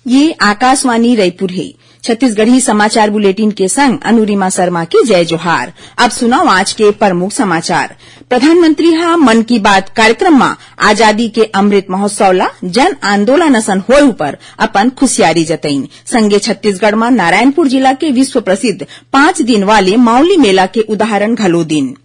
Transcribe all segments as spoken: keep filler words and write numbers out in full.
ये आकाशवाणी रायपुर हे। छत्तीसगढ़ी समाचार बुलेटिन के संग अनुरिमा शर्मा के जय जोहार। अब सुनव आज के प्रमुख समाचार। प्रधानमंत्री ह मन की बात कार्यक्रम म आजादी के अमृत महोत्सव ला जन आंदोलन असन होए उपर अपन खुशियारी जतइन। संगे छत्तीसगढ़ म नारायणपुर जिला के विश्व प्रसिद्ध पांच दिन वाले मावली मेला के उदाहरण घलो दिन।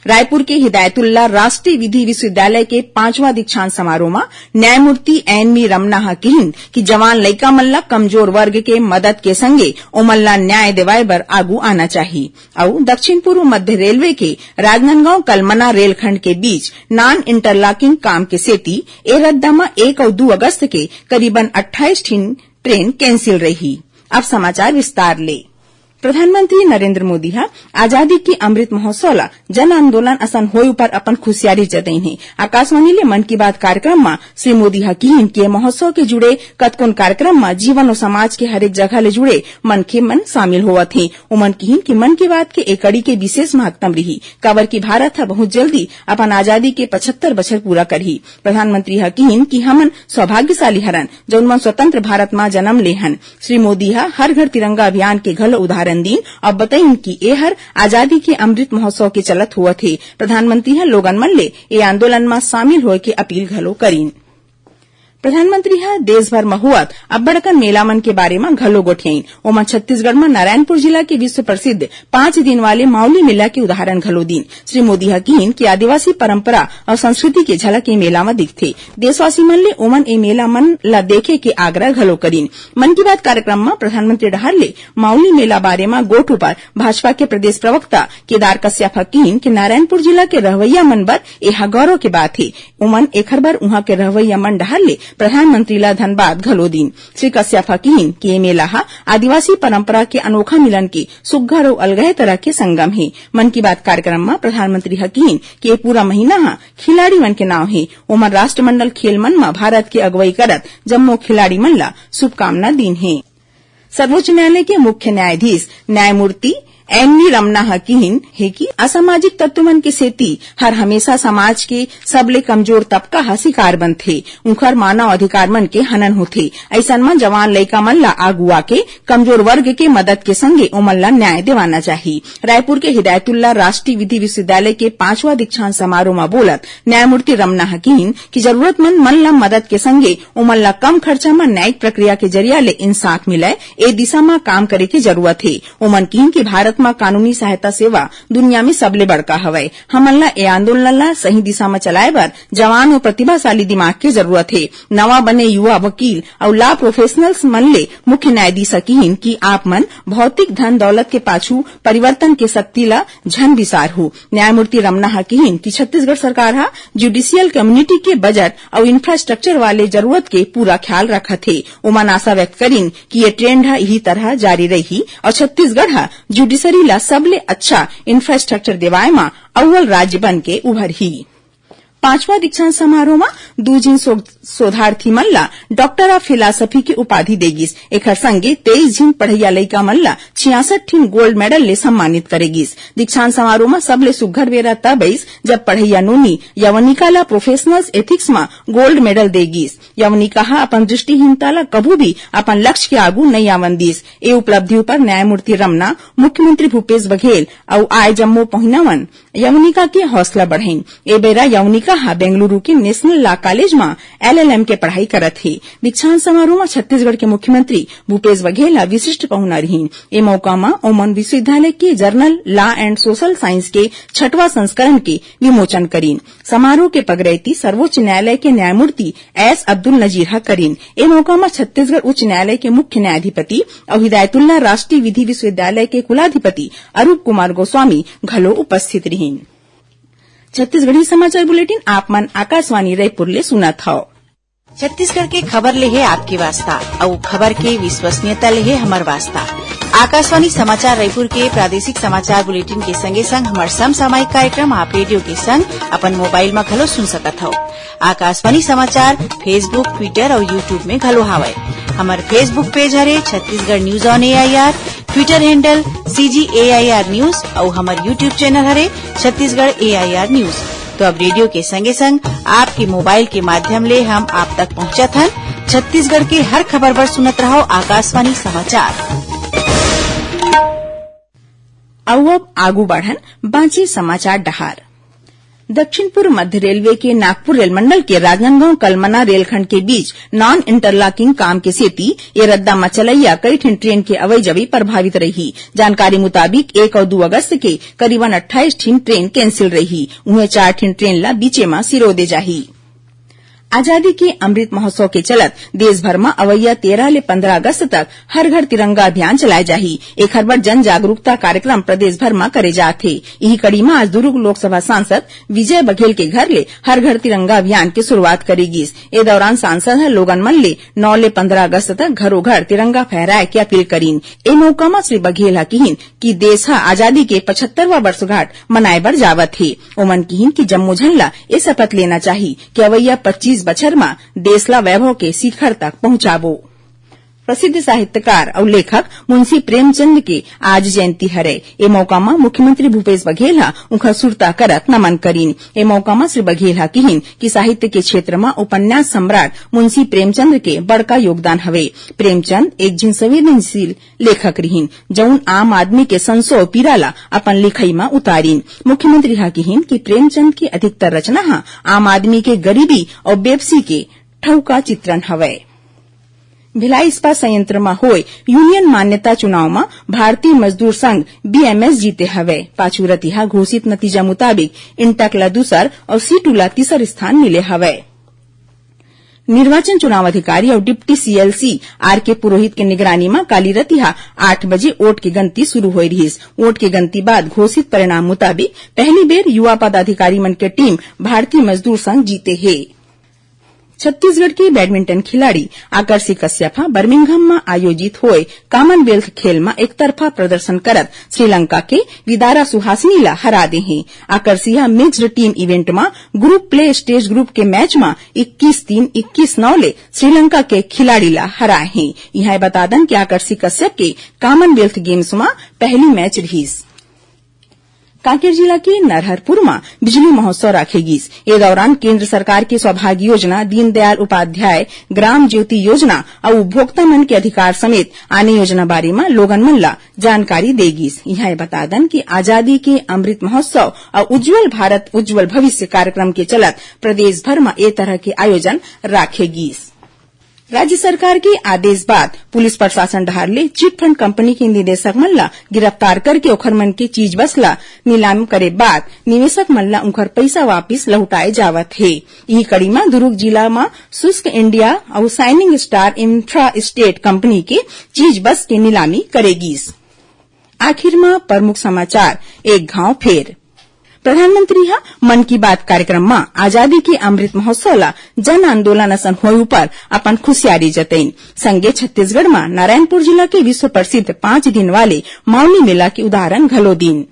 रायपुर के हिदायतुल्ला राष्ट्रीय विधि विश्वविद्यालय के पांचवा दीक्षांत समारोह म न्यायमूर्ति एन वी रमना ह किहिन कि जवान लइका मन ला कमजोर वर्ग के मदद के संगे ओमन ला न्याय देवाए बर आगू आना चाही। अउ दक्षिण पूर्व मध्य रेलवे के राजनांदगांव कलमना रेलखंड के बीच नॉन इंटरलॉकिंग काम के सेती ए रद्दा म एक अउ दू अगस्त के करीबन अट्ठाईस ठिन ट्रेन कैंसिल रही। अब समाचार विस्तार ले। प्रधानमंत्री नरेंद्र मोदी ह आजादी के अमृत महोत्सव ला जन आंदोलन असन होए उपर अपन खुशियारी जतइन हे। आकाशवाणी ले मन की बात कार्यक्रम म श्री मोदी ह किहिन कि ए महोत्सव के जुड़े कतकोन कार्यक्रम म जीवन अउ समाज के हरेक जगह ले जुड़े मनखे मन शामिल होवत हे। ओमन किहिन कि मन की बात के ए कड़ी के विशेष महत्तम रिही, काबर कि भारत ह बहुत जल्दी अपन आजादी के पचहत्तर बछर पूरा करही। प्रधानमंत्री ह किहिन कि हमन सौभाग्यशाली हरन, जउन मन स्वतंत्र भारत म जनम ले हन। श्री मोदी ह हर घर तिरंगा अभियान के घलो उदाहरण दीन अउ बतइन कि एहर आजादी के अमृत महोत्सव के चलत होवत हे। प्रधानमंत्री ह लोगन मन ले ए आंदोलन म शामिल होए के अपील घलो करीन। प्रधानमंत्री ह देश भर म होवत अब्बड़ अकन मेला मन के बारे म घलो गोठियाइन। ओमन छत्तीसगढ़ म नारायणपुर जिला के विश्व प्रसिद्ध पांच दिन वाले मावली मेला के उदाहरण घलो दीन। श्री मोदी ह किहिन कि आदिवासी परंपरा अउ संस्कृति के झलक ए मेला म दिखथे। देशवासी मन ले ओमन ए मेला मन ला देखे के आग्रह घलो करीन। मन की बात कार्यक्रम म प्रधानमंत्री डहार ले मावली मेला बारे म गोठ उपर भाजपा के प्रदेश प्रवक्ता केदार कश्यप ह किहिन कि नारायणपुर जिला के रहवइया मन बर एहा गौरव के बात हे। ओमन एखर बर उहां के रहवइया मन डहार ले प्रधानमंत्री ला धन्यवाद घलो दीन। श्री कश्यप ह किहिन कि ए मेला ह आदिवासी परंपरा के अनोखा मिलन के सुग्घर अउ अलगहे तरह के संगम हे। मन की बात कार्यक्रम म प्रधानमंत्री ह किहिन कि ए पूरा महीना ह खिलाड़ी मन के नाव हे। ओमन राष्ट्रमंडल खेल मन म भारत के अगुवई करत जम्मो खिलाड़ी मन ला शुभकामना दीन हे। सर्वोच्च न्यायालय के मुख्य न्यायाधीश न्यायमूर्ति एन वी रमना ह किहिन हे कि असामाजिक तत्व मन के सेती हर हमेशा समाज के सबले कमजोर तबका ह शिकार बनथे, उंखर मानव अधिकार मन के हनन होथे। अइसन म जवान लइका मन ला आगू आके कमजोर वर्ग के मदद के संगे ओमन ला न्याय देवाना चाही। रायपुर के हिदायतुल्ला राष्ट्रीय विधि विश्वविद्यालय के पांचवा दीक्षांत समारोह म बोलत न्यायमूर्ति रमना ह किहिन कि जरूरतमंद मन ला मदद के संगे ओमन ला कम खर्चा म न्यायिक प्रक्रिया के जरिया ले इंसाफ मिलय, ए दिशा म काम करे के जरूरत हे। ओमन किहिन कि भारत म कानूनी सहायता सेवा दुनिया में सबले बड़का हवय। हमन ला ए आंदोलन ला सही दिशा म चलाए बर जवान अउ प्रतिभाशाली दिमाग के जरूरत हे। नवा बने युवा वकील अउ लॉ प्रोफेशनल्स मन ले मुख्य न्यायाधीश ह किहिन कि आप मन भौतिक धन दौलत के पाछू परिवर्तन के शक्ति ला झन बिसारहू। न्यायमूर्ति रमना ह किहिन कि छत्तीसगढ़ सरकार ह ज्यूडिशियल कम्युनिटी के बजट अउ इंफ्रास्ट्रक्चर वाले जरूरत के पूरा ख्याल रखत हे। ओमन आशा व्यक्त करिन कि ये ट्रेंड ह इही तरह जारी रही अउ छत्तीसगढ़ ह ज्यूडिशरी ला सबले अच्छा इंफ्रास्ट्रक्चर देवाए म अव्वल राज्य बन के उभरही। पांचवा दीक्षांत समारोह म दू झिन शो-, शोधार्थी मन ला डॉक्टर ऑफ फिलासफी के उपाधि दे गिस। एखर संगे तेईस झिन पढ़इया लइका मन ला छियासठ ठिन गोल्ड मेडल ले सम्मानित करे गिस। दीक्षांत समारोह म सबले सुघ्घर बेरा तब अइस, जब पढ़इया नोनी यवनिका ला प्रोफेशनल्स एथिक्स म गोल्ड मेडल दे गिस। यवनिका ह अपन दृष्टिहीनता ला कभू भी अपन लक्ष्य के आगू नइ आवन दिस। ए उपलब्धि उपर न्यायमूर्ति रमना, मुख्यमंत्री भूपेश बघेल अउ आए जम्मो पहुना मन यवनिका के हौसला बढ़ाइन। ए बेरा यवनिका ह बेंगलुरु के नेशनल लॉ कॉलेज म एलएलएम के पढ़ाई करत हे। दीक्षांत समारोह म छत्तीसगढ़ के मुख्यमंत्री भूपेश बघेल ह विशिष्ट पहुना रिहिन। ए मौका म ओमन विश्वविद्यालय के journal law and social science के छठवां संस्करण के विमोचन करिन। समारोह के पगरैती सर्वोच्च न्यायालय के न्यायमूर्ति एस अब्दुल नजीर ह करिन। ए मौका म छत्तीसगढ़ उच्च न्यायालय के मुख्य न्यायाधिपति अउ हिदायतुल्ला राष्ट्रीय विधि विश्वविद्यालय के कुलाधिपति अरूप कुमार गोस्वामी घलो उपस्थित रिहिन। छत्तीसगढ़ी समाचार बुलेटिन आप मन आकाशवाणी रायपुर ले सुनत हव। छत्तीसगढ़ के खबर ले हे आपके वास्ता, अउ खबर के विश्वसनीयता ले हे हमर वास्ता। आकाशवाणी समाचार रायपुर के प्रादेशिक समाचार बुलेटिन के संगे संग हमर समसामयिक कार्यक्रम आप रेडियो के संग अपन मोबाइल म घलो सुन सकत हव। आकाशवाणी समाचार Facebook, Twitter अउ YouTube में घलो हावय। हमर Facebook पेज हरे Chhattisgarh news on AIR, Twitter handle CG AIR news अउ हमर YouTube चैनल हरे छत्तीसगढ़ एआईआर न्यूज। तो अब रेडियो के संगे संग आपके मोबाइल के माध्यम ले हम आप तक पहुंचत हन छत्तीसगढ़ के हर खबर बर सुनत रहव आकाशवाणी समाचार। अउ अब आगू बढ़न बांचे समाचार डहार। दक्षिण पूर्व मध्य रेलवे के नागपुर रेलमंडल के राजनांदगांव कलमना रेलखंड के बीच नॉन इंटरलॉकिंग काम के सेती ए रद्दा म चलइया कई ठिन ट्रेन के अवई जवई प्रभावित रही। जानकारी मुताबिक एक अउ दू अगस्त के करीबन अट्ठाईस ठिन ट्रेन कैंसिल रही, उहें चार ठिन ट्रेन ला बीचे म सिरो दे जाही। आजादी के अमृत महोत्सव के चलत देश भर म अवइया तेरह ले पंद्रह अगस्त तक हर घर तिरंगा अभियान चलाए जाही। एखर बर जन जागरूकता कार्यक्रम प्रदेश भर म करे जात हे। इही कड़ी म आज दुरूग लोकसभा सांसद विजय बघेल के घर ले हर घर तिरंगा अभियान के शुरुआत करे गिस। ए दौरान सांसद ह लोगन मन ले नौ ले पंद्रह अगस्त तक घरो घर तिरंगा फहराए के अपील करीन। ए मौका म श्री बघेल ह किहिन कि देश ह आजादी के पचहत्तरवां वर्षगांठ मनाए बर जावत हे। ओमन किहिन कि जम्मो झन ला ए शपथ लेना चाही कि अवइया पच्चीस बछर म देश ला वैभव के शिखर तक पहुंचाबो। प्रसिद्ध साहित्यकार अउ लेखक मुंशी प्रेमचंद के आज जयंती हरय। ए मौका म मुख्यमंत्री भूपेश बघेल ह उंखर सुरता करत नमन करीन। ए मौका म श्री बघेल ह किहिन कि साहित्य के क्षेत्र म उपन्यास सम्राट मुंशी प्रेमचंद के बड़का योगदान हवे। प्रेमचंद एक झिन संवेदनशील लेखक रिहिन, जउन आम आदमी के संसो अउ पीरा ला अपन लिखई म उतारिन। मुख्यमंत्री ह किहिन कि प्रेमचंद के अधिकतर रचना ह आम आदमी के गरीबी अउ बेबसी के ठउका चित्रण हवय। भिलाई इस्पात संयंत्र म होय यूनियन मान्यता चुनाव म भारतीय मजदूर संघ, बीएमएस, जीते हवय। पाछू रतिहा घोषित नतीजा मुताबिक इंटक ला दूसर अउ सीटू ला तीसर स्थान मिले हवय। निर्वाचन चुनाव अधिकारी अउ डिप्टी सीएलसी आर के पुरोहित के निगरानी म काली रतिहा आठ बजे वोट के गनती शुरू होय रिहिस। वोट के गनती बाद घोषित परिणाम मुताबिक पहली बेर युवा पदाधिकारी मन के टीम भारतीय मजदूर संघ जीते हे। छत्तीसगढ़ के बैडमिंटन खिलाड़ी आकर्षी कश्यप ह बर्मिंघम म आयोजित होय कॉमनवेल्थ खेल म एकतरफा प्रदर्शन करत श्रीलंका के विदारा सुहासिनी ला हरा दे हे। आकर्षी ह मिक्स्ड टीम इवेंट म ग्रुप प्ले स्टेज ग्रुप के मैच म इक्कीस तीन, इक्कीस नौ ले श्रीलंका के खिलाड़ी ला हराए हे। इहां बता दन कि आकर्षी कश्यप के कॉमनवेल्थ गेम्स म पहली मैच रिहिस। कांकेर जिला के नरहरपुर म बिजली महोत्सव राखे गिस। ए दौरान केंद्र सरकार के सौभाग्य योजना, दीनदयाल उपाध्याय ग्राम ज्योति योजना अउ उपभोक्ता मन के अधिकार समेत आने योजना बारे म लोगन मन ला जानकारी दे गिस। इहां बता दन कि आजादी के अमृत महोत्सव अउ उज्जवल भारत उज्जवल भविष्य कार्यक्रम के चलत प्रदेश भर म ए तरह के आयोजन राखे गिस। राज्य सरकार के आदेश बाद पुलिस प्रशासन डहार ले चिट फंड कंपनी के निवेशक मन ला गिरफ्तार करके ओखर मन के चीज बस ला नीलाम करे बाद निवेशक मन ला उंखर पइसा वापिस लहुटाए जावत हे। इही कड़ी म दुरूग जिला म शुष्क इंडिया अउ shining star infra estate company के चीज बस के नीलामी करे गिस। आखिर म प्रमुख समाचार एक घांव फेर। प्रधानमंत्री ह मन की बात कार्यक्रम म आजादी के अमृत महोत्सव ला जन आंदोलन असन होय ऊपर अपन खुशियारी जतइन। संगे छत्तीसगढ़ म नारायणपुर जिला के विश्व प्रसिद्ध पांच दिन वाले मावली मेला के उदाहरण घलो दीन।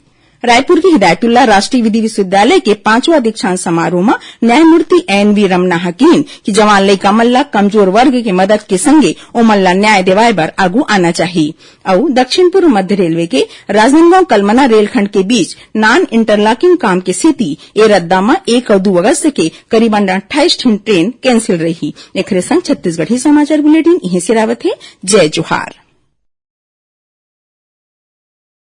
रायपुर के हिदायतुल्ला राष्ट्रीय विधि विश्वविद्यालय के पांचवा दीक्षांत समारोह म न्यायमूर्ति एन वी रमना ह किहिन कि जवान लइका मन ला कमजोर वर्ग के मदद के संगे ओमन ला न्याय देवाय बर आगू आना चाही। अउ दक्षिण पूर्व मध्य रेलवे के राजनांदगांव कलमना रेलखंड के बीच नॉन इंटरलॉकिंग काम के सेती ए रद्दा म एक अउ दू अगस्त के करीबन अट्ठाईस ठिन ट्रेन कैंसिल रही। एखरे संग छत्तीसगढ़ी समाचार बुलेटिन इहें सिरावत हे। जय जोहार।